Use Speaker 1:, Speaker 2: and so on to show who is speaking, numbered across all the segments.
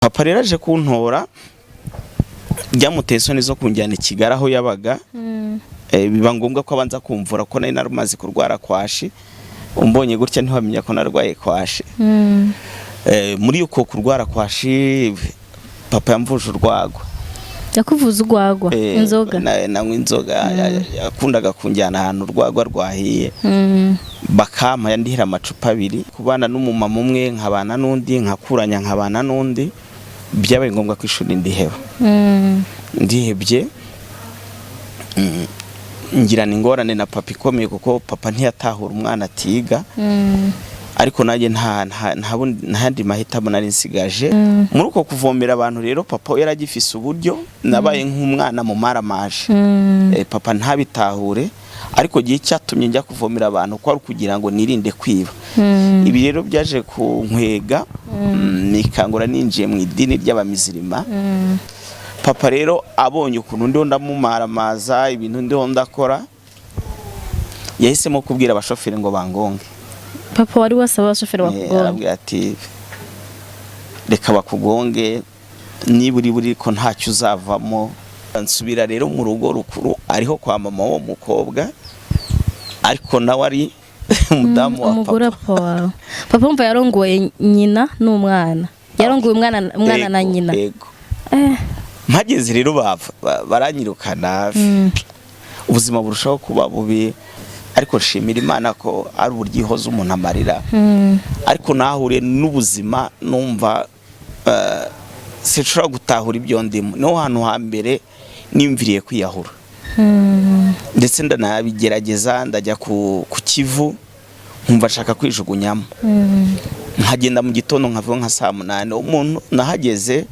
Speaker 1: Papa rero aje kuntora, byamuteye isoni zo kunjyana i Kigali aho yabaga. Biba ngombwa ko abanza kumvura, ko nari narumaze kurwara kwashi. Umbonye gutya ntiwamenya ko narwaye kwashi. Muri uko kurwara kwashi, papa yamvuje urwagwa.
Speaker 2: Yakuvuza urwagwa? Inzoga?
Speaker 1: Nanywa inzoga. Yakundaga kunjyana ahantu urwagwa rwahiye, bakampa, yandihira amacupa abiri. Kubana n'umumama umwe, nkabana n'undi, nkakuranya, nkabana n'undi, byabaye ngombwa ko ishuri ndiheba. Ndihebye, ngirana ingorane na papa ikomeye, kuko papa ntiyatahura umwana atiga. Ariko nanjye nta yandi mahitamo nari nsigaje. Muri uko kuvomera abantu rero, papa we yaragifise uburyo, nabaye nk'umwana mu maramaje. Papa ntabitahure, ariko gihe cyatumye njya kuvomera abantu ko ari ukugira ngo nirinde kwiba. Ibi rero byaje kunkwega, nikangura ninjiye mu idini ry'abamizirima. Papa rero abonye ukuntu ndiho ndamumaramaza, ibintu ndiho ndakora, yahisemo kubwira abashoferi ngo bangonge.
Speaker 2: Papa wari wasaba abashoferi bakugonga?
Speaker 1: Arabwira ati: "Reka bakugonge, niba uri buri ko ntacyo uzavamo." Nsubira rero mu rugo rukuru, ariho kwa mama w'uwo mukobwa, ariko nawe ari umudamu wa
Speaker 2: umugore wa
Speaker 1: papa.
Speaker 2: Papa wawe, papa wumva yarongoye nyina n'umwana, yarongoye umwana na
Speaker 1: Yego,
Speaker 2: nyina.
Speaker 1: Yego. Mpageze rero baranyirukana, ubuzima burushaho kuba bubi, ariko nshimira Imana ko ari uburyo ihoza umuntu amarira. Ariko nahuriye n'ubuzima numva sinshobora gutahura ibyo ndimo. Niho hantu hambere nimviriye kwiyahura, ndetse ndanabigerageza, ndajya ku Kivu, nkumva nshaka kwijugunyamo, nkagenda mu gitondo nkavaho nka saa 8. Umuntu nahageze,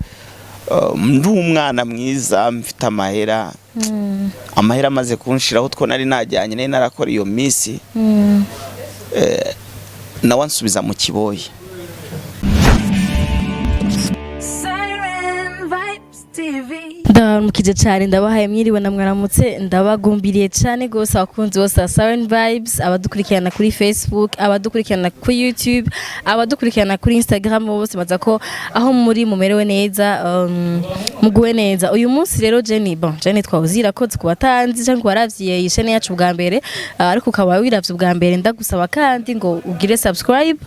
Speaker 1: ndi umwana mwiza, mfite amahera. Amahera amaze kunshiraho, two nari najyanye, nari narakora iyo minsi, nawe ansubiza mu kiboyi.
Speaker 3: Siren Vibes TV.
Speaker 2: Ndabaramukije cyane, ndabahaye mwiriwe na mwaramutse, ndabagumbiriye cyane rwose abakunzi bose ba Siren Vibes, abadukurikirana kuri Facebook, abadukurikirana kuri YouTube, abadukurikirana kuri Instagram bose, baza ko aho muri mumerewe neza, muguwe neza. Uyu munsi rero Jenny, bon, Jenny twawuzira ko ku batanzi cyangwa ku baravye iyi chaîne yacu bwa mbere, ariko ukaba wiravye ubwa mbere, ndagusaba kandi ngo ugire subscribe.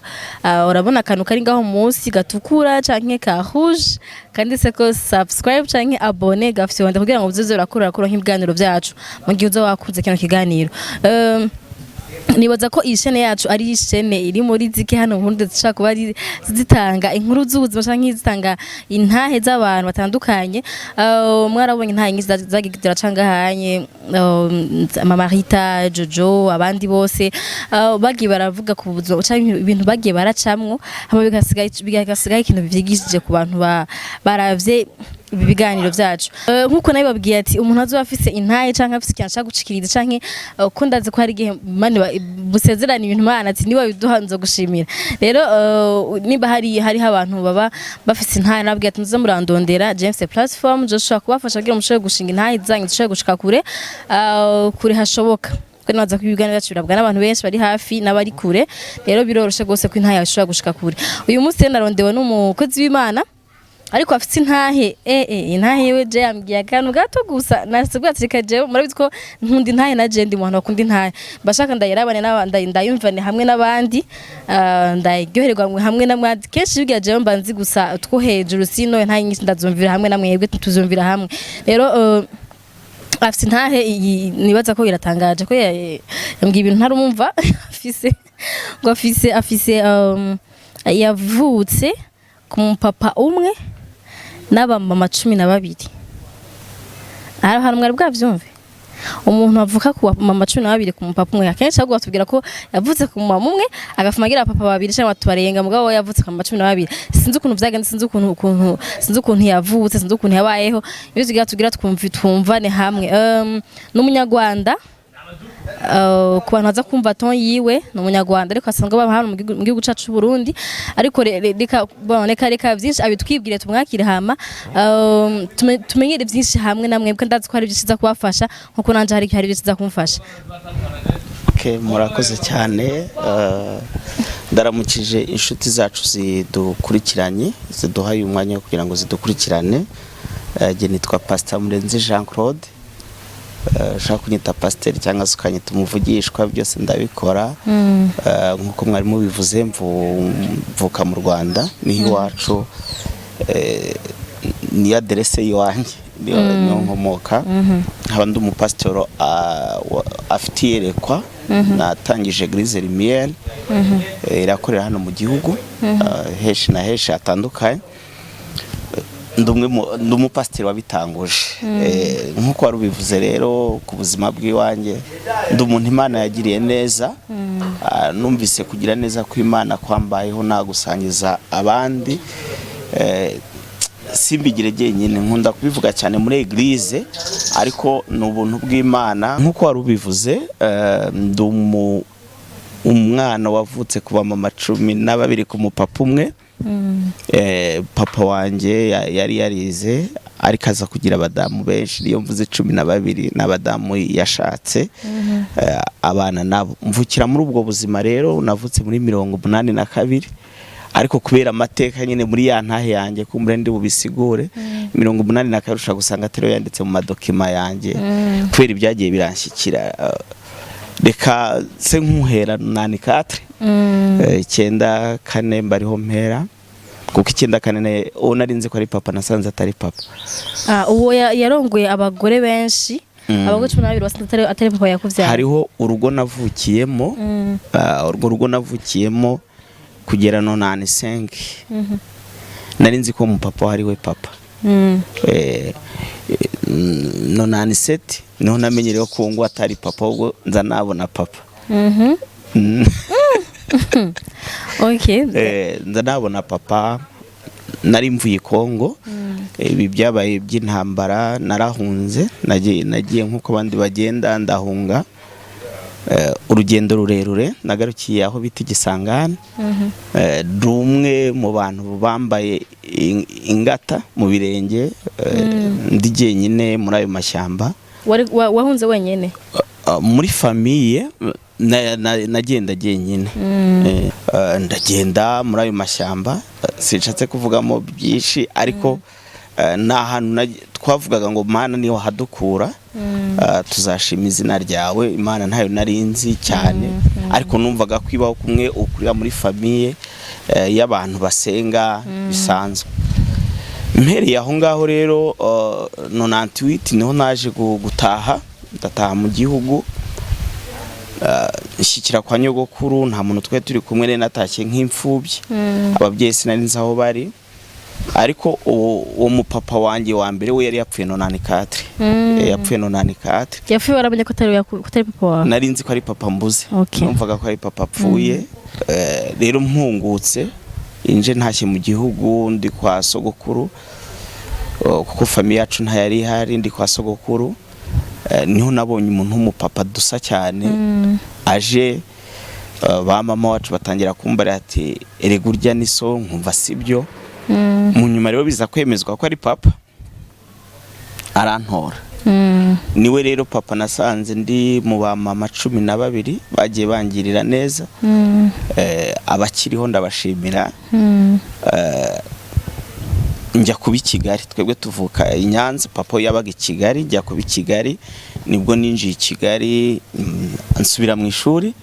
Speaker 2: Urabona akantu kari ngaho munsi gatukura canke ka rouge kanditse ko subscribe canke abonner, gafite kugira ngo uzoze urakura kuronka ibiganiro byacu mu gihe uza wakunze kino kiganiro. Nibaza ko iyi chaîne yacu ari chaîne iri muri zike hano mu Burundi zishobora kuba zitanga inkuru z'ubuzima canke zitanga intahe z'abantu batandukanye. Mwarabonye intahe nyinshi zagiye ziracanga hanye, Mama Rita, Jojo, abandi bose, bagiye baravuga ku buzima canke ibintu bagiye baracamwo, hama bigasigaye ikintu vyigishije ku bantu baravye ibi biganiro byacu. Nkuko nabibabwiye ati umuntu azoba afise intahe canke afise ikintu ashaka gushikiriza, canke ko ndazi ko hari igihe mani musezerana ibintu Imana ati niba biduha nzogushimira. Rero niba hariho abantu baba bafise intahe, nababwiye ati muze murandondera, James platform je ushobora kubafasha kugira mushobore gushinga intahe zanyu, zishobore gushika kure, kure hashoboka, kuko nibaza ko ibiganiro byacu birabwa n'abantu benshi bari hafi n'abari kure. Rero biroroshe rwose ko intahe yawe ishobora gushika kure. Uyu munsi rero narondewe n'umukozi w'Imana, ariko afite intahe, intahe yewe je yambwiye akantu gato gusa, nasibwa ati reka jewe murabizi ko nkunda intahe, na je ndi mu bantu bakunda intahe, mbashaka ndayirabane n'abandi, ndayumvane hamwe n'abandi, ndaryoherwa hamwe n'abandi. Kenshi bigira jewe mba nzi gusa two hejuru, sino intahe nyinshi ndazumvira hamwe na mwebwe, tuzumvira hamwe. Rero afite intahe iyi nibaza ko iratangaje, ko yambwiye ibintu ntarumva. Afise ngo afise yavutse ku mupapa umwe n'abamama 12. Hari ahantu mwari bwavyumve umuntu avuka ku mama 12 ku mupapa umwe? Akenshi ahubwo batubwira ko yavutse ku mama umwe, agafuma agira papa babiri cyangwa tubarenga, mugabo we yavutse ku mama 12. Sinzi ukuntu vyagenze, sinzi ukuntu yavutse, sinzi ukuntu yabayeho. Ibyo tugira twumvane hamwe. N'umunyarwanda, ku bantu baza kumva ton yiwe, ni umunyarwanda ariko asanzwe aba hano mu gihugu cacu c'u Burundi. Ariko reka, bon, reka vyinshi abitwibwire, tumwakire, hama tumenyere vyinshi hamwe namwe, kuko ndazi ko hari vyinshi biza kubafasha nkuko nanje hari vyinshi biza kumfasha.
Speaker 1: Okay, murakoze cyane. Ndaramukije inshuti zacu zidukurikiranye, ziduhaye umwanya wo kugira ngo zidukurikirane. Jye nitwa Pastor Murenzi Jean Claude. Ushaka kunyita pasiteri cyangwa se ukanyita umuvugishwa, byose ndabikora. Nk'uko mwari mubivuze, mvuka mu Rwanda, niho iwacu, niyo aderese y'iwanjye, niyo nkomoka. Nkaba ndi umupasitoro, afite iyerekwa. Natangije Église Lumière, irakorera hano mu gihugu, henshi na henshi hatandukanye. Ndi umupasiteri wabitanguje. Nk'uko wari ubivuze rero ku buzima bw'iwanjye, ndi umuntu Imana yagiriye neza. Numvise kugira neza kw'Imana kwambayeho nagusangiza abandi, simbigire jyenyine. Nkunda kubivuga cyane muri église, ariko ni ubuntu bw'Imana. Nk'uko wari ubivuze, ndi umwana wavutse kuba mama 12 ku mupapa umwe. Papa wanjye yari yarize, ariko aza kugira abadamu benshi. Niyo mvuze 12 n'abadamu yashatse, abana nabo. Mvukira muri ubwo buzima rero. Navutse muri 82, ariko kubera amateka nyine muri ya ntahe yanjye, kumbure ndi bubisigure, 82 ushobora gusanga atariyo yanditse mu madocuments yanjye kubera ibyagiye biranshyikira. Reka se nkuhera 94, 94 mbariho mpera, kuko 94 uwo nari nzi ko ari papa nasanze atari papa.
Speaker 2: Ah, uwo yarongoye abagore benshi, abagore 12, wasanze atari papa yakuvyara?
Speaker 1: Hariho urugo navukiyemo. Urwo rugo navukiyemo kugera 95 nari nzi ko umupapa ari we papa. 97 niho namenye rero ko ngo atari papa, ahubwo nza nabona papa. Nza nabona papa. Nari mvuye i Kongo, ibi byabaye by'intambara, narahunze. Nagiye nk'uko abandi bagenda, ndahunga. Urugendo rurerure, nagarukiye aho bita Igisangane. Ndi umwe mu bantu bambaye ingata mu birenge, ndi jyenyine muri ayo mashyamba.
Speaker 2: Wahunze wenyene?
Speaker 1: Muri famille nagenda jyenyine. Ndagenda muri ayo mashyamba, sinshatse kuvugamo byinshi, ariko ni ahantu twavugaga ngo Mana niho hadukura, tuzashima izina ryawe. Imana ntayo nari nzi cyane, ariko numvaga ko ibaho kumwe ukurira muri famille y'abantu basenga bisanzwe. Mpereye aho ngaho rero, 98 niho naje gutaha, ndataha mu gihugu, nshyikira kwa nyogokuru. Nta muntu twari turi kumwe rero, natashye nk'imfubyi. Ababyeyi sinari nzi aho bari, ariko uwo mupapa wanjye wa mbere we yari yapfuye 94. Yapfuye 94.
Speaker 2: Yapfuye waramenye ko atari ko atari papa wawe?
Speaker 1: Nari nzi ko ari papa mbuze. Numvaga ko ari papa apfuye. Rero mpungutse, inje ntashye mu gihugu, ndi kwa sogokuru, kuko famille yacu ntayari ihari, ndi kwa sogokuru. Niho nabonye umuntu w'umupapa dusa cyane aje. Ba mama wacu batangira kumbara ati: "Erega urya ni so." Nkumva sibyo. Mu nyuma rero biza kwemezwa ko ari papa, arantora. Niwe rero papa nasanze ndi mu ba mama 12 bagiye bangirira neza. Abakiriho ndabashimira. Njya kuba i Kigali. Twebwe tuvuka i Nyanza, papa we yabaga i Kigali. Njya kuba i Kigali, nibwo ninjiye i Kigali, nsubira mu ishuri.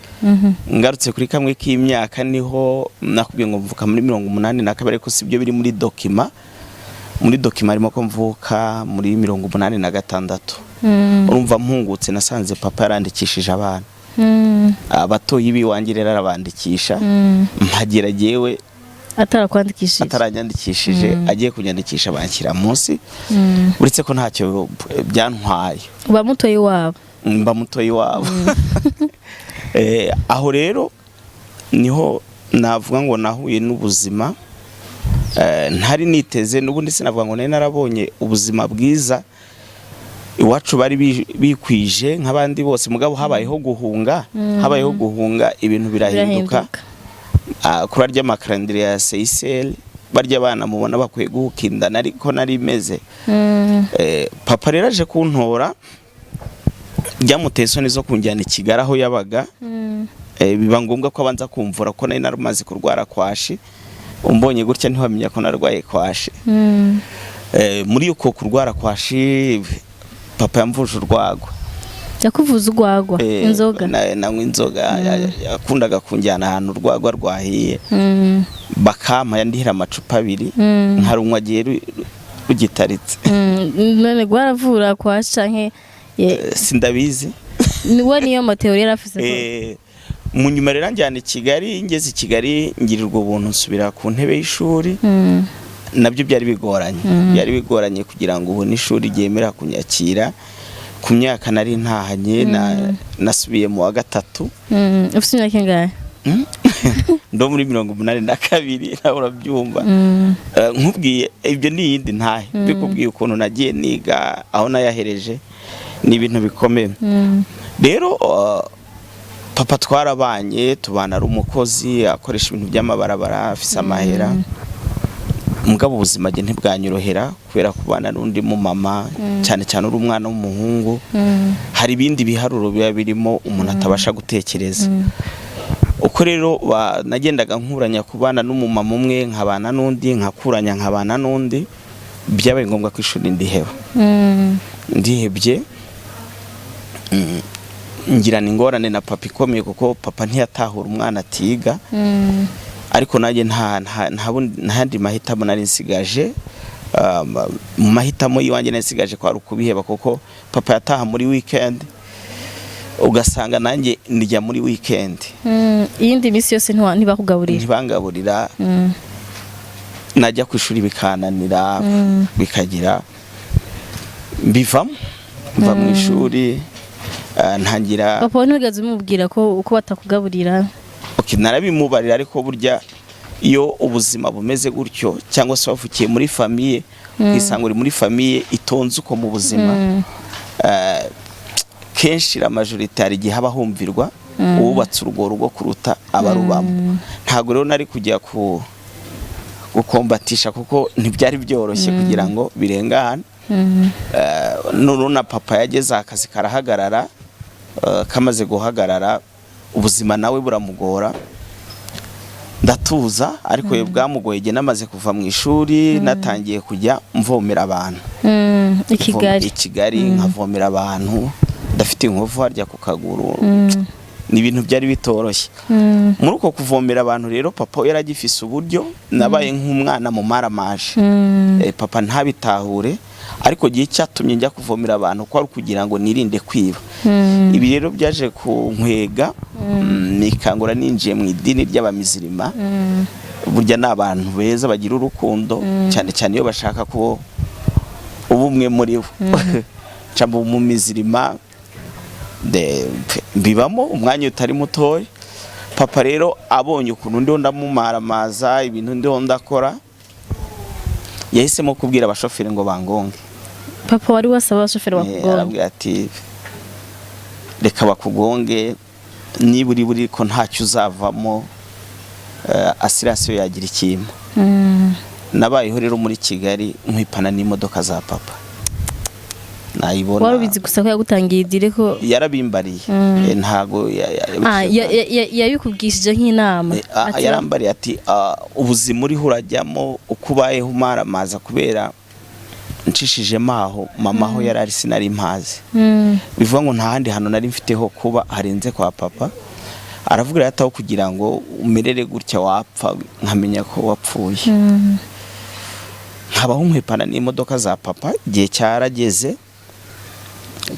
Speaker 1: Ngarutse kuri kamwe k'imyaka, niho nakubwiye ngo mvuka muri 82, ariko sibyo biri muri document. Muri document harimo ko mvuka muri 86. Urumva mpungutse nasanze papa yarandikishije abana, abatoyi b'iwanjye rero arabandikisha, mpagera jyewe
Speaker 2: Atarakwandikishije?
Speaker 1: Ataranyandikishije. Agiye kunyandikisha banshyira munsi, uretse ko ntacyo byantwaye.
Speaker 2: Uba mutoyi wabo?
Speaker 1: Mba mutoyi wabo. Aho rero niho navuga ngo nahuye n'ubuzima ntari niteze. N'ubundi sinavuga ngo nari narabonye ubuzima bwiza. Iwacu bari bikwije nk'abandi bose, mugabo habayeho guhunga, habayeho guhunga, ibintu birahinduka.
Speaker 2: Birahinduka.
Speaker 1: Kuri arya makarandire ya Seyiseli, barya abana mubona bakwiye guhukindana, ariko nari meze. Papa rero aje kuntora, byamuteye isoni zo kunjyana i Kigali aho yabaga. Biba ngombwa ko abanza kumvura ko nari narumaze kurwara kwashi. Umbonye gutya ntiwamenya ko narwaye kwashi. Muri uko kurwara kwashi, papa yamvuje urwagwa.
Speaker 2: Yakuvuza urwagwa? Inzoga?
Speaker 1: Nanywa inzoga. Yakundaga kunjyana ahantu urwagwa rwahiye, bakampa, yandihira amacupa 2, nkarunywa agiye rugitaritse.
Speaker 2: None rwaravura kwashi canke
Speaker 1: Sindabizi.
Speaker 2: We niyo ma théories yari afise ko
Speaker 1: Mu nyuma rero anjyana i Kigali. Ngeze i Kigali ngirirwa ubuntu, nsubira ku ntebe y'ishuri. Nabyo byari bigoranye, byari bigoranye kugira ngo ubone ishuri ryemera kunyakira ku myaka nari ntahanye. Nasubiye mu wa gatatu.
Speaker 2: Ufite imyaka ingahe?
Speaker 1: Ndo muri 82, nawe urabyumva. Nkubwiye ibyo ni iyindi ntahe mbikubwiye ukuntu nagiye niga, aho nayahereje, ni ibintu bikomeye. Rero papa twarabanye, tubana ari umukozi, akoresha ibintu by'amabarabara, afise amahera. Mugabo ubuzima jye ntibwanyorohera kubera kubana n'undi mu mama, cyane cyane uri umwana w'umuhungu. Hari ibindi biharuro biba birimo umuntu atabasha gutekereza. Uko rero nagendaga nkuranya kubana n'umumama umwe, nkabana n'undi, nkakuranya nkabana n'undi, byabaye ngombwa ko ishuri ndiheba. Ndihebye, ngirana ingorane na papa ikomeye, kuko papa ntiyatahura umwana atiga. Ariko nanjye nta yandi mahitamo nari nsigaje. Mu mahitamo y'iwanjye nari nsigaje kwari ukubiheba, kuko papa yataha muri weekend, ugasanga nanjye ndya muri weekend.
Speaker 2: Iyindi minsi yose ntibakugaburira?
Speaker 1: Ntibangaburira. Najya ku ishuri bikananira, bikagira mbivamo, mva mu ishuri, ntangira
Speaker 2: Papa ntiwigeze umubwira ko uko batakugaburira?
Speaker 1: Okay, narabimubarira, ariko burya iyo ubuzima bumeze gutyo, cyangwa se wavukiye muri famille, ukisanga uri muri famille itonze uko mu buzima, kenshi la majorité hari igihe haba humvirwa uwubatse urwo rugo kuruta abarubamo. Ntabwo rero nari kujya ku gukombatisha, kuko ntibyari byoroshye kugira ngo birengane. Noneho na papa yageze akazi karahagarara. Kamaze guhagarara, ubuzima nawe buramugora. Ndatuza, ariko we bwamugoye igihe namaze kuva mu ishuri, natangiye kujya mvomera abantu.
Speaker 2: I Kigali?
Speaker 1: I Kigali, nkavomera abantu, ndafite inkovu harya ku kaguru. Ni ibintu byari bitoroshye. Muri uko kuvomera abantu rero, papa we yaragifise uburyo, nabaye nk'umwana mu maramaje. Papa ntabitahure, ariko gihe cyatumye njya kuvomera abantu ko ari ukugira ngo nirinde kwiba. Ibi rero byaje kunkwega, nikangura ninjiye mu idini ry'abamizirima. Burya ni abantu beza, bagira urukundo, cyane cyane iyo bashaka ko uba umwe muri bo. Nca mu mizirima, mbibamo umwanya utari mutoya. Papa rero abonye ukuntu ndiho ndamumaramaza, ibintu ndiho ndakora, yahisemo kubwira abashoferi ngo bangonge.
Speaker 2: Papa wari wasaba abashoferi bakugonga?
Speaker 1: Arabwira ati: "Reka bakugonge, niba uri buri ko ntacyo uzavamo, assurance yagira ikintu." Nabayeho rero muri Kigali nkwipana n'imodoka za papa, nayibona.
Speaker 2: Wari ubizi gusa ko yagutangiye idire ko
Speaker 1: Yarabimbariye. Ntago
Speaker 2: Ah, yabikubwishije nk'inama?
Speaker 1: Yarambariye ati: "Ubuzima uriho urajyamo, uko ubayeho umaramaza," kubera ncishijemo aho mama aho yari ari sinari mpazi. Bivuga ngo nta handi hantu nari mfite ho kuba harenze kwa papa. Aravuga rero ataho kugira ngo umerere gutya wapfa nkamenya ko wapfuye. Nkabaho nkwepana n'imodoka za papa. Igihe cyarageze,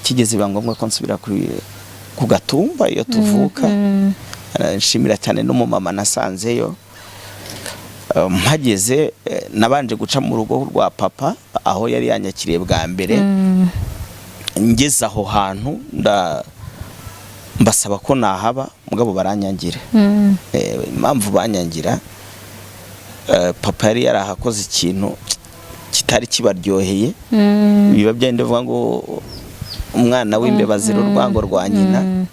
Speaker 1: kigeze biba ngombwa ko nsubira ku Gatumba iyo tuvuka. Nshimira cyane n'umumama nasanzeyo. Mpageze, nabanje guca mu rugo rwa papa aho yari yanyakiriye bwa mbere. Ngeze aho hantu mbasaba ko nahaba, mugabo baranyangira. Impamvu banyangira, papa yari yarahakoze ikintu kitari kibaryoheye. Biba byenda bivuga ngo umwana w'imbeba azira urwango rwa nyina.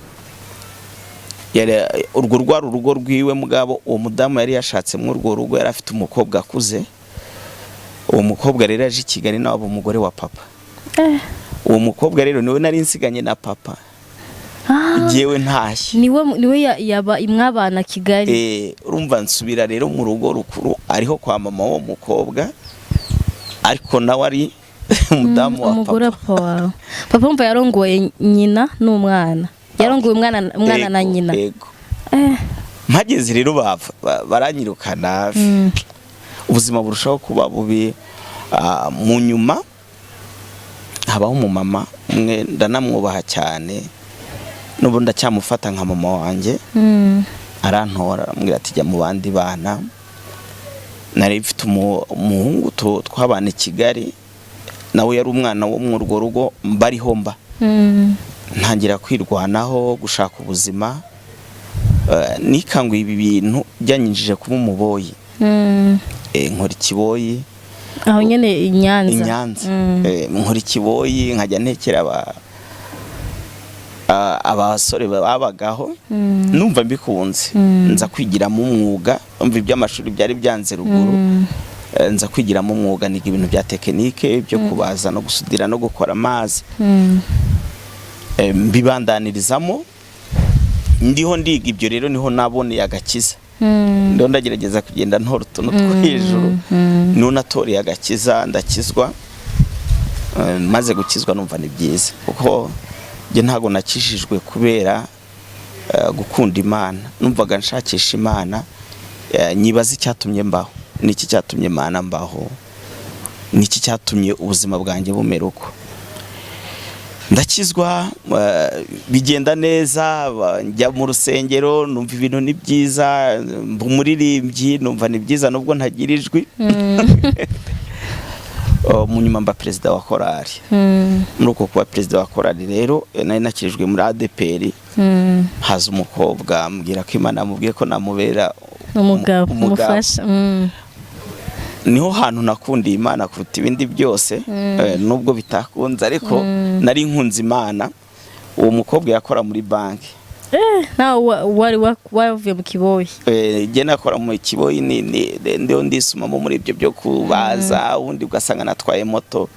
Speaker 1: Urwo rwari urugo rwiwe, mugabo uwo mudamu yari yashatse muri urwo rugo yari afite umukobwa akuze. Uwo mukobwa rero yaje i Kigali nawe aba umugore wa papa. Uwo mukobwa rero niwe nari nsiganye na papa. Jyewe ntashye.
Speaker 2: Niwe yaba mwabana Kigali.
Speaker 1: Urumva nsubira rero mu rugo rukuru, ariho kwa mama w'uwo mukobwa, ariko nawe ari umudamu wa
Speaker 2: umugore wa
Speaker 1: papa.
Speaker 2: Papa wawe, papa wumva yarongoye nyina n'umwana, yarongoye umwana na
Speaker 1: Ego,
Speaker 2: nyina.
Speaker 1: Ego. Mpageze rero baranyirukana, ubuzima burushaho kuba bubi. Mu nyuma habaho umumama umwe, ndanamwubaha cyane, n'ubu ndacyamufata nka mama wanjye. Arantora, arambwira ati: "Jya mu bandi bana." Nari mfite umuhungu twabana i Kigali, nawe yari umwana wo muri urwo rugo mbariho mba. Ntangira kwirwanaho, gushaka ubuzima. Nikanguye ibi bintu byanyinjije kuba umuboyi. Nkora ikiboyi.
Speaker 2: Aho nyene i Nyanza?
Speaker 1: I Nyanza. Nkora ikiboyi, nkajya ntekera abasore babagaho. Numva mbikunze, nza kwigiramo umwuga. Umva, iby'amashuri byari byanze ruguru. Nza kwigiramo umwuga, niga ibintu bya tekinike byo kubaza no gusudira no gukora amazi. Mbibandanirizamo ndiho ndiga ibyo. Rero niho naboneye agakiza. Ndiho ndagerageza kugenda ntora utuntu two hejuru. Niho natoreye agakiza, ndakizwa. Maze gukizwa numva ni byiza, kuko njye ntabwo nakijijwe kubera gukunda Imana. Numvaga nshakisha Imana, nyibaza icyatumye mbaho, niki cyatumye Imana mbaho, niki cyatumye ubuzima bwanjye bumera uko. Ndakizwa, bigenda neza, njya mu rusengero, numva ibintu ni byiza, mba umuririmbyi, numva ni byiza nubwo ntagira ijwi. Mu nyuma mba perezida wa korali. Muri uko kuba perezida wa korali rero, nari nakirijwe muri ADEPR. Haza umukobwa ambwira ko Imana yamubwiye ko namubera
Speaker 2: umugabo.
Speaker 1: Umugabo.
Speaker 2: Umufasha.
Speaker 1: Niho hantu nakundiye Imana kuruta ibindi byose. Nubwo bitakunze, ariko nari nkunze Imana. Uwo mukobwa yakora muri banki.
Speaker 2: Nawe wari wavuye mu kiboyi?
Speaker 1: Njye nakora mu kiboyi, ndiho ndisumamo muri ibyo byo kubaza, ubundi ugasanga natwaye moto.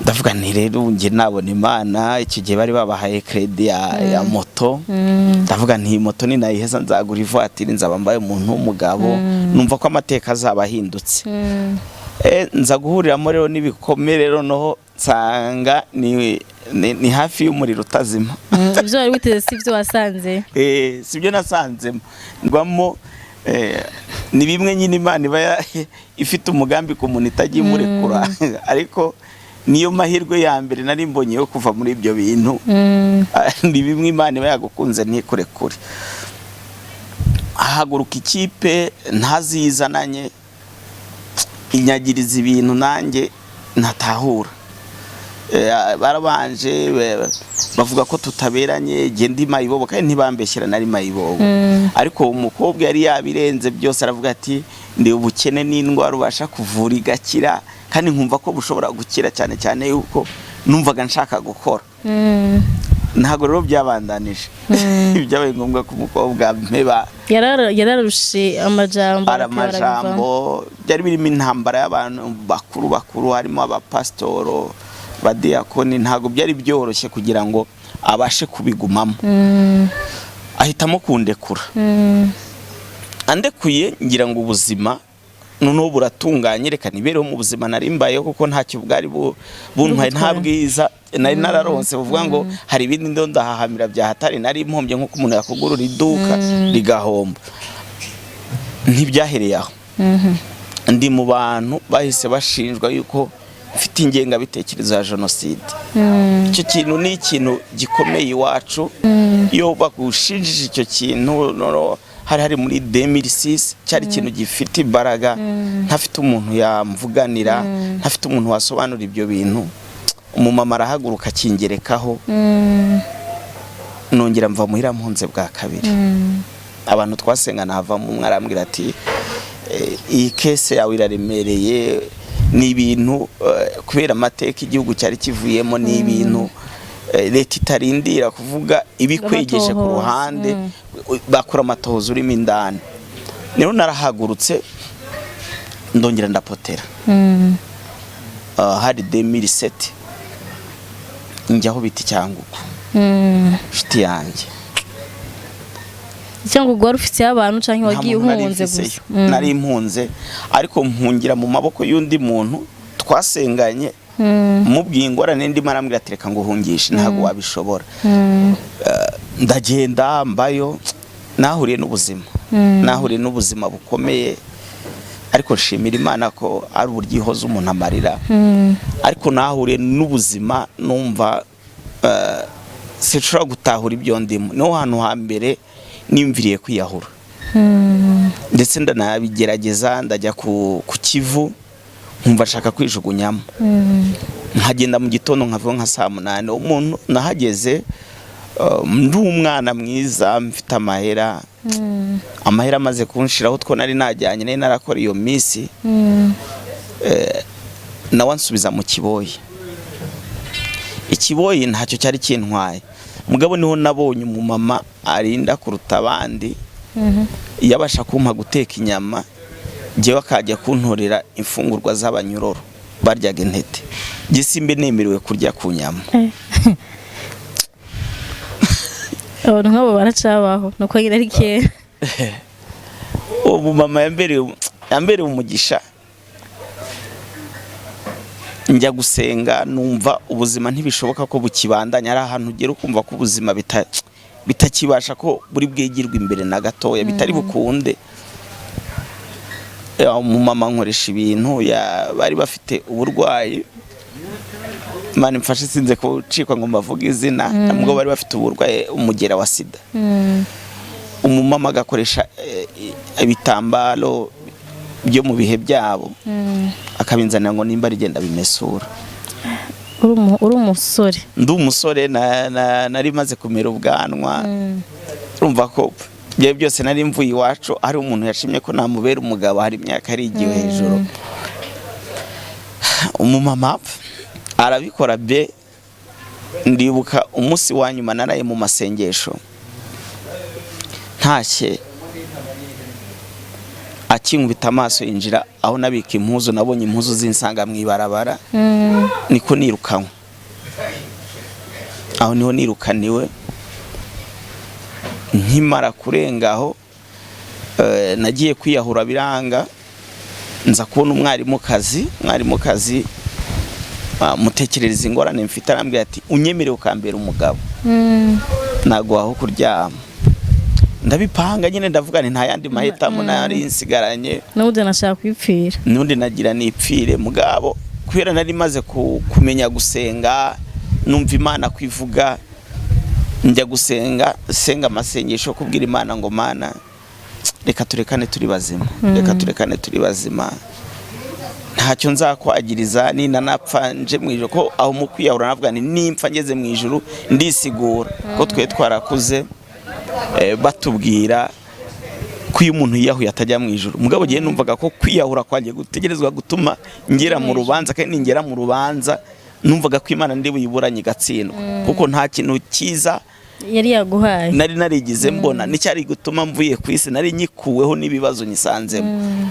Speaker 1: Ndavuga nti: "Rero njye nabona Imana." Icyo gihe bari babahaye crédit ya moto. Ndavuga nti: "Moto ninayiheza nzagura ivatiri, nzaba mbaye umuntu w'umugabo." Numva ko amateka azaba ahindutse. Nza guhuriramo rero n'ibikomere, noneho nsanga ni hafi y'umuriro utazima.
Speaker 2: Ibyo wari witeze si ibyo wasanze.
Speaker 1: Si byo nasanzemo ngwamo. Ni bimwe nyine Imana iba ifite umugambi ku muntu, itagiye imurekura, ariko niyo mahirwe ya mbere nari mbonye yo kuva muri ibyo bintu. Ni bimwe Imana iba yagukunze ntikurekure. Hahaguruka ikipe ntazizananye, inyagiriza ibintu nanjye ntatahura. Barabanje bavuga ko tutaberanye, jye ndi mayibobo, kandi ntibambeshyera, nari mayibobo. Ariko uwo mukobwa yari yabirenze byose, aravuga ati: "Ndi ubukene n'indwara ubasha kuvura igakira, kandi nkumva ko bushobora gukira, cyane cyane yuko numvaga nshaka gukora." Ntabwo rero byabandanije, byabaye ngombwa ko umukobwa mpeba.
Speaker 2: Yararushe amajambo.
Speaker 1: Ari amajambo, byari birimo intambara y'abantu bakuru bakuru, harimo abapasitoro, badiyakoni. Ntabwo byari byoroshye kugira ngo abashe kubigumamo. Ahitamo kundekura. Andekuye, ngira ngo ubuzima noneho buratunganye, reka nibereho mu buzima nari mbayeho, kuko ntacyo bwari buntwaye, nta
Speaker 2: Bugutwaye.
Speaker 1: bwiza nari nararonse buvuga ngo hari ibindi ndo ndahahamira bya hatari nari impombye, nk'uko umuntu yakugurura iduka rigahomba. Ntibyahereye aho. Ndi mu bantu bahise bashinjwa yuko mfite ingengabitekerezo ya jenoside. Icyo kintu ni ikintu gikomeye iwacu. Iyo bagushinjije icyo kintu, noneho hari muri 2006, cyari ikintu gifite imbaraga. Ntafite umuntu yamvuganira, ntafite umuntu wasobanura ibyo bintu, umumama arahaguruka akingerekaho. Nongera mva muhira mpunze bwa kabiri. Abantu twasengana havamo umwe arambwira ati: "Iyi case yawe iraremereye, ni ibintu kubera amateka igihugu cyari kivuyemo, ni ibintu leta itarindira kuvuga ibikwegeje ku
Speaker 2: Amatohoza,
Speaker 1: ruhande, bakora amatohoza urimo indani." Rero narahagurutse, ndongera ndapotera. Hari 2007, njya aho bita Icyangugu. Inshuti yanjye.
Speaker 2: Cyangwa ubwo wari ufitiye abantu cyangwa
Speaker 1: Nta
Speaker 2: wagiye
Speaker 1: muntu nari
Speaker 2: uhunze
Speaker 1: mfiseyo.
Speaker 2: gusa?
Speaker 1: Nari mpunze, ariko mpungira mu maboko y'undi muntu twasenganye. Mubwiye ingorane ndimo, arambwira ati: "Reka nguhungishe, ntabwo wabishobora." Ndagenda mbayo, nahuriye n'ubuzima bukomeye, ariko nshimira Imana ko ari uburyo ihoza umuntu amarira. Ariko nahuriye n'ubuzima numva sinshobora gutahura ibyo ndimo. Niho hantu hambere nimviriye kwiyahura, ndetse ndanabigerageza. Ndajya ku Kivu, nkumva nshaka kwijugunyamo, nkagenda mu gitondo, nkavaho nka saa 8. Umuntu nahageze, ndi umwana mwiza, mfite amahera. Amahera amaze kunshiraho, two nari najyanye, nari narakora iyo minsi, nawe ansubiza mu kiboyi. Ikiboyi ntacyo cyari kintwaye, mugabo niho nabonye umumama arinda kuruta abandi. Yabasha kumpa guteka inyama, njyewe akajya kuntorera imfungurwa z'abanyororo baryaga intete. Njye simbe nemerewe kurya ku nyama.
Speaker 2: Abantu nk'abo baracabaho, nuko nyine ari kera.
Speaker 1: Uwo mumama yambereye umugisha. Njya gusenga, numva ubuzima ntibishoboka ko bukibandanya. Ari ahantu ugera ukumva ko ubuzima bitakibasha, ko buri bwigirwe imbere na gatoya, bitari bukunde. Umumama nkoresha ibintu bari bafite uburwayi. Imana imfashe sinze kucikwa ngo mbavuge izina. Nubwo bari bafite uburwayi, umugera wa sida, umumama agakoresha ibitambaro byo mu bihe byabo, akabinzanira ngo nimba rigenda bimesura.
Speaker 2: Uri umusore?
Speaker 1: Ndi umusore, nari maze kumera ubwanwa. Urumva ko ibyo byose nari mvuye iwacu, hari umuntu yashimye ko namubera umugabo, hari imyaka ari igiwe hejuru. Umumama arabikora be. Ndibuka umunsi wa nyuma naraye mu masengesho, ntashye akinkubita amaso yinjira aho nabika impuzu, nabonye impuzu zinsanga mu ibarabara. Niko nirukanwe aho, niho nirukaniwe. Nkimara kurenga aho, nagiye kwiyahura biranga, nza kubona umwarimukazi. Mutekerereza ingorane mfite, arambwira ati: "Unyemerewe ukambera umugabo, naguha aho kuryama." Ndabipanga nyine, ndavuga nti nta yandi mahitamo nari nsigaranye.
Speaker 2: N'ubundi nashaka kwipfira.
Speaker 1: N'undi nagira nipfire, mugabo kubera nari maze kumenya gusenga, numva Imana kwivuga, njya gusenga, senga amasengesho yo kubwira Imana ngo: "Mana, reka turekane turi bazima, reka turekane turi bazima, ntacyo nzakwagiriza ninanapfa nje mu ijuru." Ko aho mu kwiyahura navuga nti nimpfa ngeze mu ijuru ndisigura, ko twe twarakuze batubwira ko iyo umuntu yiyahuye atajya mu ijuru. Mugabo gihe numvaga ko kwiyahura kwanjye gutegerezwa gutuma ngera mu rubanza, kandi ningera mu rubanza numvaga ko Imana ndi buyiburanye igatsindwa, kuko nta kintu cyiza
Speaker 2: yari yaguhaye.
Speaker 1: Nari narigize mbona n'icyari gutuma mvuye ku isi nari nyikuweho n'ibibazo nyisanzemo.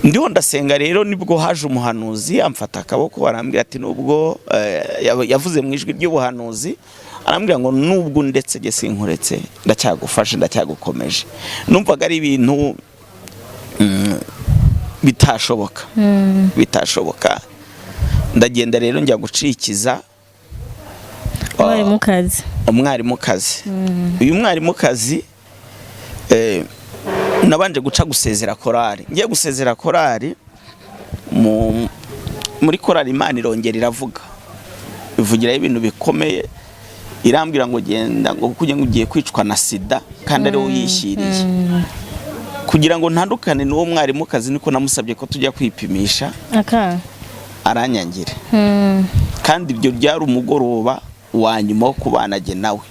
Speaker 1: Ndiho ndasenga rero, nibwo haje umuhanuzi, amfata akaboko, arambwira ati nubwo yavuze mu ijwi ry'ubuhanuzi, arambwira ngo: "Nubwo ndetse jye sinkuretse, ndacyagufashe, ndacyagukomeje." Numvaga ari ibintu bitashoboka, bitashoboka. Ndagenda rero njya gucikiza
Speaker 2: umwarimukazi.
Speaker 1: Umwarimukazi. Uyu mwarimukazi, nabanje guca gusezera korari. Ngiye gusezera korari, muri korari Imana irongera iravuga, ivugiraho ibintu bikomeye, irambwira ngo: "Genda," ngo kugira ngo ugiye kwicwa na sida kandi ari wowe uyishyiriye. Kugira ngo ntandukane n'uwo mwarimukazi, niko namusabye ko tujya kwipimisha.
Speaker 2: Aka
Speaker 1: Aranyangira. Kandi ibyo byari umugoroba wa nyuma wo kubana jye nawe.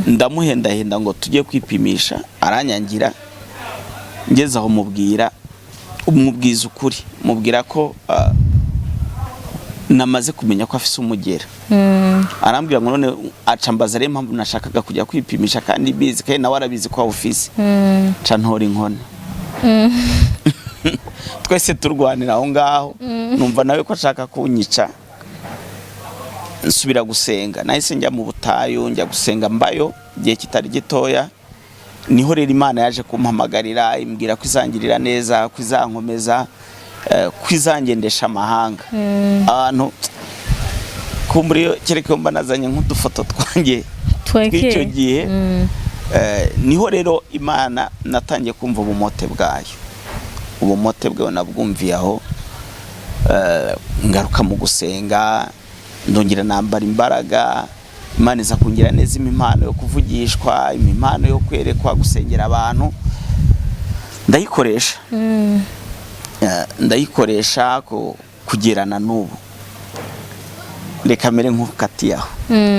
Speaker 1: Ndamuhendahenda ngo tujye kwipimisha, aranyangira. Ngeze aho mubwira, mubwiza ukuri, mubwira ko namaze kumenya ko afise umugera. Arambwira ngo none, aca mbaza rero impamvu nashakaga kujya kwipimisha kandi bizi, kandi nawe arabizi ko awufise. Nca ntora inkoni, twese turwanira aho ngaho. Numva nawe ko ashaka kunyica. Nsubira gusenga, nahise njya mu butayu, njya gusenga, mbayo igihe kitari gitoya. Niho rero Imana yaje kumpamagarira, imbwira ko izangirira neza, ko izankomeza, ko izangendesha amahanga. Abantu kumbura iyo kereka iyo mba nazanye nk'udufoto twanjye tw'icyo gihe. Niho rero Imana natangiye kumva ubumote bwayo, ubumote bwayo nabwumviye aho. Ngaruka mu gusenga, ndongera nambara imbaraga. Imana iza kungira neza, impa impano yo kuvugishwa, impa impano yo kwerekwa, gusengera abantu, ndayikoresha. Ndayikoresha kugera na n'ubu. Reka mere nk'ukatiye aho.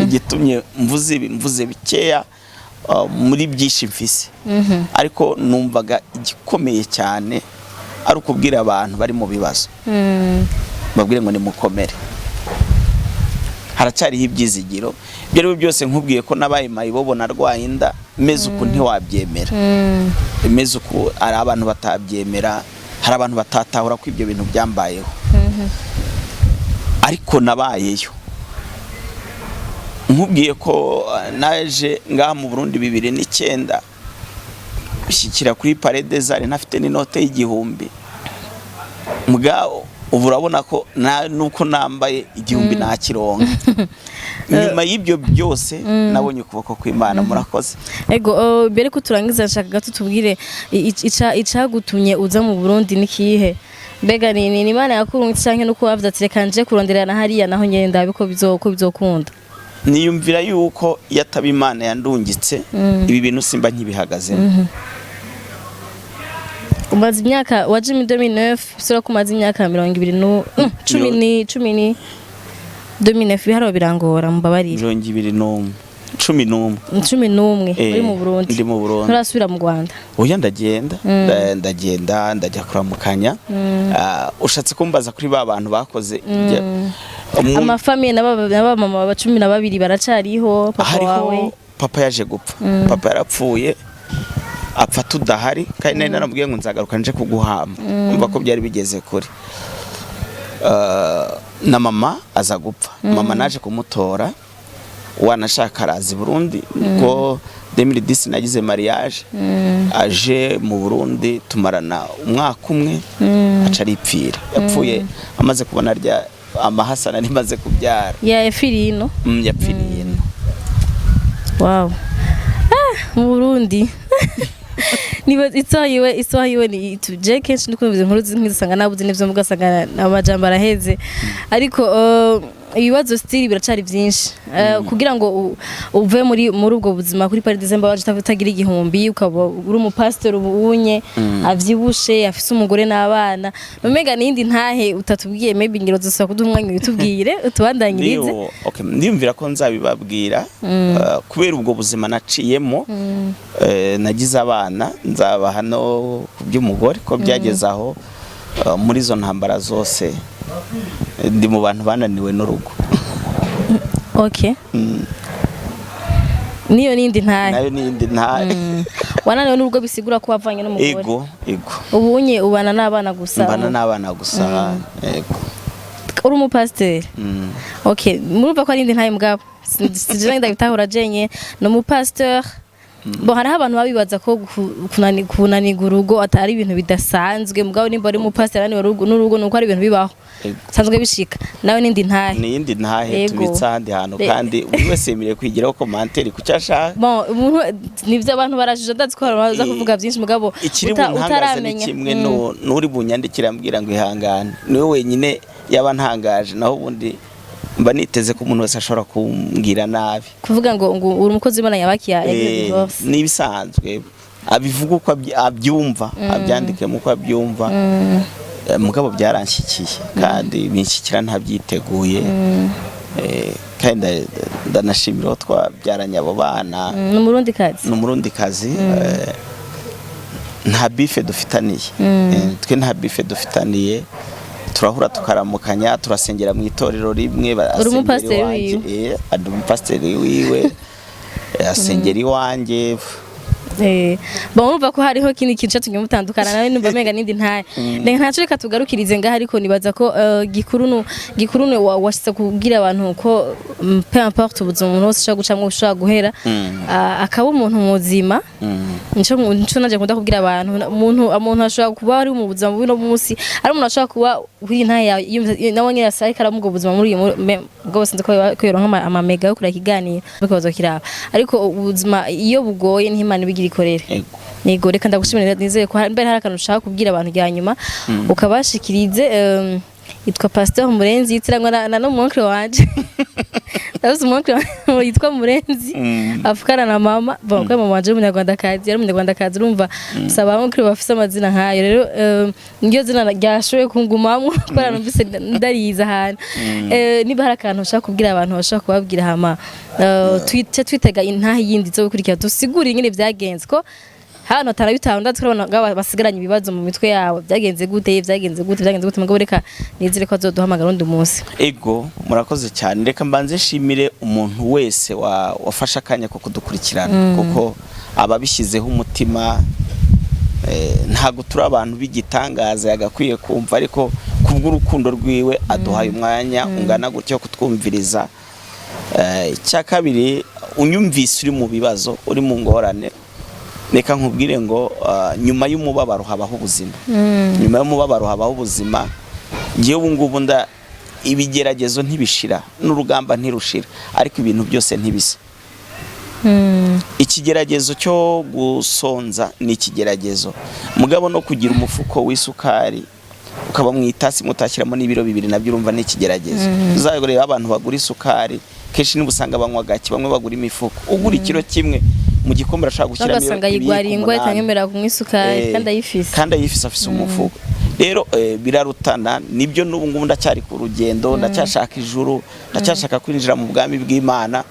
Speaker 1: Igitumye mvuze ibi, mvuze bikeya muri byinshi mfise, ariko numvaga igikomeye cyane ari ukubwira abantu bari mu bibazo, babwire ngo nimukomere, haracyariho ibyizigiro. Ibyo ari byo byose, nkubwiye ko nabaye mayibobo, narwaye inda meze uku, ntiwabyemera. Meze uku, hari abantu batabyemera, hari abantu batatahura ko ibyo bintu byambayeho, ariko nabayeyo. Nkubwiye ko naje ngaha mu Burundi 2009, gushyikira kuri Palais des Arts ntafite n'inote y'igihumbi. Mugabo ubu urabona ko nuko nambaye 1000 nakironka. Nyuma y'ibyo byose nabonye ukuboko kw'Imana. Murakoze.
Speaker 2: Ego, mbere ko turangiza, nshaka gato tubwire icagutumye uza mu Burundi ni kihe? Mbega ni Imana yakurungitse, canke nuko wavuze ati reka nje kuronderera hariya naho nyene ndabe ko bizokunda?
Speaker 1: Niyumvira yuko iyo ataba Imana yandungitse, ibi bintu simba nkibihagazemo.
Speaker 2: Umaze imyaka, waje muri 2009, bisura ko umaze imyaka mirongo ibiri nu cumi ni cumi ni 2009, ibiharuro birangora, mumbabarire.
Speaker 1: 21, 11.
Speaker 2: 11. Uri mu Burundi?
Speaker 1: Ndi mu Burundi.
Speaker 2: Nturasubira mu Rwanda?
Speaker 1: Oya, ndagenda. Ndagenda, ndajya kuramukanya. Ushatse kumbaza kuri ba bantu bakoze
Speaker 2: Ama famille n'aba mama ba 12 baracariho? Papa
Speaker 1: Hariho.
Speaker 2: wawe?
Speaker 1: Papa yaje gupfa, papa yarapfuye, apfa tudahari, kandi nari naramubwiye ngo nzagaruka nje kuguhamba. Umva ko byari bigeze kure. Na mama aza gupfa. Mama naje kumutora, wanashaka araza i Burundi ko 2010 nagize mariage, aje mu Burundi tumarana umwaka umwe, aca aripfira. Yapfuye amaze kubona rya amahasa nari maze kubyara.
Speaker 2: Ya yapfiriye ino?
Speaker 1: Yapfiriye ino.
Speaker 2: Wow, mu Burundi niba isaha yiwe ni je kenshi ndikumva inkuru nk'izisanga nabuze n'ivyo mvuga, asanga amajambo araheze, ariko ibibazo still biracari byinshi. Kugira ngo uve muri ubwo buzima kuri Paris December, waje utagira igihumbi, ukaba uri umupasiteri ubunye avyibushe, afise umugore n'abana, umenga nindi ntahe utatubwiye. Maybe ngiro zosaba kuduha umwanya utubwire, utubandanyirize.
Speaker 1: Okay, ndiyumvira ko nzabibabwira, kubera ubwo buzima naciyemo. Nagize abana, nzabaha no ku by'umugore ko byageze aho. Muri izo ntambara zose, ndi mu bantu bananiwe n'urugo.
Speaker 2: Okay, niyo nindi ntahe.
Speaker 1: Nayo nindi ntahe.
Speaker 2: Wananiwe n'ubwo, bisigura ko wavanye n'umugore?
Speaker 1: Ego.
Speaker 2: Ubunye ubana n'abana gusa?
Speaker 1: Mbana n'abana gusa, ego.
Speaker 2: Uri umupasiteri?
Speaker 1: Mm.
Speaker 2: Okay, murumva ko ari indi ntahe, mugabo sije ndabitahura jenye ni umupasiteri. Bo hariho abantu babibaza ko kunaniga urugo atari ibintu bidasanzwe, mugabo nimba ari umupasiteri ananiwe n'urugo, nuko ari ibintu bibaho. Sanzwe bishika. Nawe nindi ntahe.
Speaker 1: Ni iyindi ntahe. Tubitse ahandi hantu, kandi buri wese yemerewe kwigiraho commentaire ku cyo ashaka.
Speaker 2: Bon, umuntu nivyo, abantu barajije, ndazi ko hari baza kuvuga byinshi, mugabo
Speaker 1: Ikiri buntangaza ni
Speaker 2: utaramenya.
Speaker 1: kimwe, n'uri bunyandikira ambwira ngo ihangane, niwe wenyine yaba ntangaje. Naho ubundi mba niteze ko umuntu wese ashobora kumbwira nabi.
Speaker 2: Kuvuga ngo uri umukozi w'Imana yabakiye yagize divorce.
Speaker 1: Ni ibisanzwe, abivuga uko abyumva, abyandikemo uko abyumva. Mugabo byaranshikiye, kandi binshyikira ntabyiteguye. Kandi ndanashimira uwo twabyaranye abo bana.
Speaker 2: Ni umurundi kazi?
Speaker 1: Ni umurundi kazi. Nta beef dufitaniye. Twe nta beef dufitaniye, turahura tukaramukanya, turasengera mu itorero rimwe.
Speaker 2: Uri
Speaker 1: Asengera
Speaker 2: umupasiteri
Speaker 1: iwanjye.
Speaker 2: wiwe?
Speaker 1: Ndi umupasiteri wiwe. Asengera iwanjye.
Speaker 2: Bon, urumva ko hariho ikindi kintu catumye mutandukana nawe, numva menga nindi ntaye. Reka ntaco, reka tugarukirize ngaha, ariko nibaza ko gikuru nu washitse kubwira abantu ko peu importe ubuzima umuntu wese ushobora gucamwo, ushobora guhera, akaba umuntu muzima. Nico naje nkunda kubwira abantu, umuntu ashobora kuba ari mu buzima bubi no munsi, ari umuntu ashobora kuba uri ntaye yawe nawe nyine ariko aramuga ubuzima muri uyu bwo sinzi ko yoronka amamega yo kureba ikiganiro, ariko bazokiraba. Ariko ubuzima iyo bugoye niho Imana ibigira ikorere. Nego, reka ndagushimira, nizeye ko mbere hari akantu ushaka kubwira abantu rya nyuma ukabashikirize. Yitwa Pasteur Murenzi, yitiranwa na no oncle wanje. Ndabuze umu-oncle wanje yitwa Murenzi, avukana na mama. Bon, ko mama wanje ari umunyarwandakazi, yari umunyarwandakazi, urumva saba oncle bafise amazina nkayo. Rero niryo zina ryashoboye kungumamwo kubera numvise ndariza ahantu. Niba hari akantu ushaka kubwira abantu, bashaka kubabwira, hama twite twitega intahe yindi zo gukurikira, dusigure ingene vyagenze, ko hano atarabitaho ndazi ko ngaba basigaranye ibibazo mu mitwe yabo: byagenze gute, byagenze gute, byagenze gute? Mugabo reka nizere ko azoduhamagara undi munsi.
Speaker 1: Ego, murakoze cyane. Reka mbanze nshimire umuntu wese wafashe akanya ko kudukurikirana, kuko ababishyizeho umutima. Ntabwo turi abantu b'igitangaza yagakwiye kumva, ariko kubw'urukundo rwiwe aduhaye umwanya ungana gutyo wo kutwumviriza. Icya kabiri, unyumvise uri mu bibazo, uri mu ngorane, reka nkubwire ngo nyuma y'umubabaro habaho ubuzima, nyuma y'umubabaro habaho ubuzima. Ngewe ubu ngubu nda ibigeragezo ntibishira n'urugamba ntirushira, ariko ibintu byose ntibisa. Ikigeragezo cyo gusonza ni ikigeragezo, mugabo no kugira umufuko w'isukari ukaba mu itasi mutashyiramo n'ibiro 2, nabyo urumva ni ikigeragezo. Uzareba abantu bagura isukari kenshi niba usanga banywa gake, bamwe bagura imifuko. Ugura ikiro 1 mu gikombe arashobora gushyiramo
Speaker 2: ugasanga
Speaker 1: ibiyiko
Speaker 2: yigwariye ingwara
Speaker 1: 8.
Speaker 2: Itamwemerera kunywa isukari, kandi ayifise.
Speaker 1: Kandi ayifise, afise umufuko. Rero birarutana nibyo. N'ubu ngubu ndacyari ku rugendo, ndacyashaka ijuru, ndacyashaka kwinjira mu bwami bw'Imana.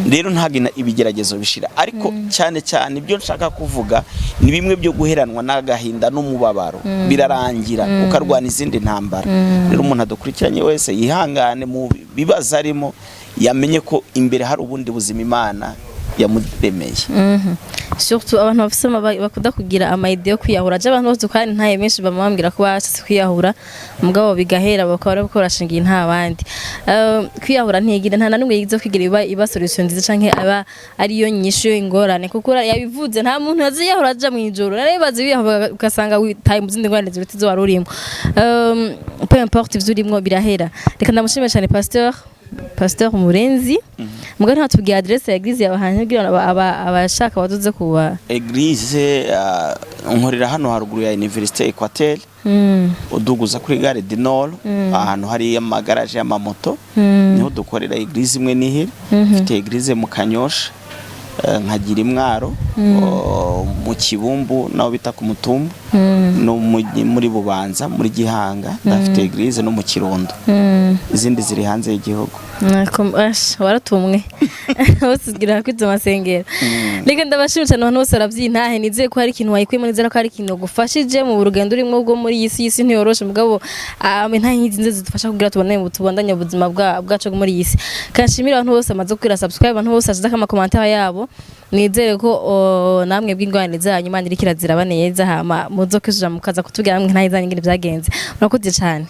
Speaker 1: Rero ntabwo ibigeragezo bishira, ariko cyane cyane ibyo nshaka kuvuga ni bimwe byo guheranwa n'agahinda n'umubabaro, birarangira ukarwana izindi ntambara. Rero umuntu adukurikiranye wese yihangane mu bibazo arimo, yamenye ko imbere hari ubundi buzima Imana yamuremeye.
Speaker 2: Surtout abantu bafise bakunda kugira ama idées yo kwiyahura. Je abantu bose kandi ntaye benshi bamubambwira ko bashatse kwiyahura, mugabo bigahera, bakaba bariko barashingiye nta bandi. Kwiyahura ntigira, nta na nimwe yigize kwigira iba solution nziza canke aba ariyo nyishu y'ingorane, kuko yabivuze, nta muntu aziyahura aja mw'ijoro. Naribaze biyahura ugasanga witaye mu zindi ngorane ziruta izo wari urimo. Peu importe ivyo urimwo, birahera. Reka ndamushimire cyane Pasteur Murenzi. Mugabo ntatubwiye adresse ya église yawe hantu kugira ngo abashaka baduze kuba.
Speaker 1: Église nkorera hano haruguru ya Université Equateur, uduguza kuri Gare du Nord, ahantu hari amagaraje y'amamoto, niho dukorera. Église imwe nihiri mfite église mu Kanyosha, nkagira imwaro mu Kibumbu naho bita ku Mutumba, no muri Bubanza, muri Gihanga ndafite église, no mu Kirundo. Izindi ziri hanze y'igihugu.
Speaker 2: Waratumwe bose ugira kwiza amasengero. Reka ndabashimira cyane abantu bose barabyintahe. Nizeye ko hari ikintu wayikuyemo, nizere ko hari ikintu gufashije mu rugendo urimo bwo muri iyi si. Iyi si ntiyoroshe, mugabo intahe nk'izi nziza zidufasha kugira tubone tubandanye ubuzima bwacu bwo muri iyi si. Kanshimira abantu bose bamaze kugira subscribe, abantu bose bashyizeho ama commentaires yabo. Nizere ko namwe bw'ingorane zanyu Imana iriko iraziraba neza, hama muzokwisubira mukaza kutubwira namwe intahe zanyu ingene vyagenze. Murakoze cyane.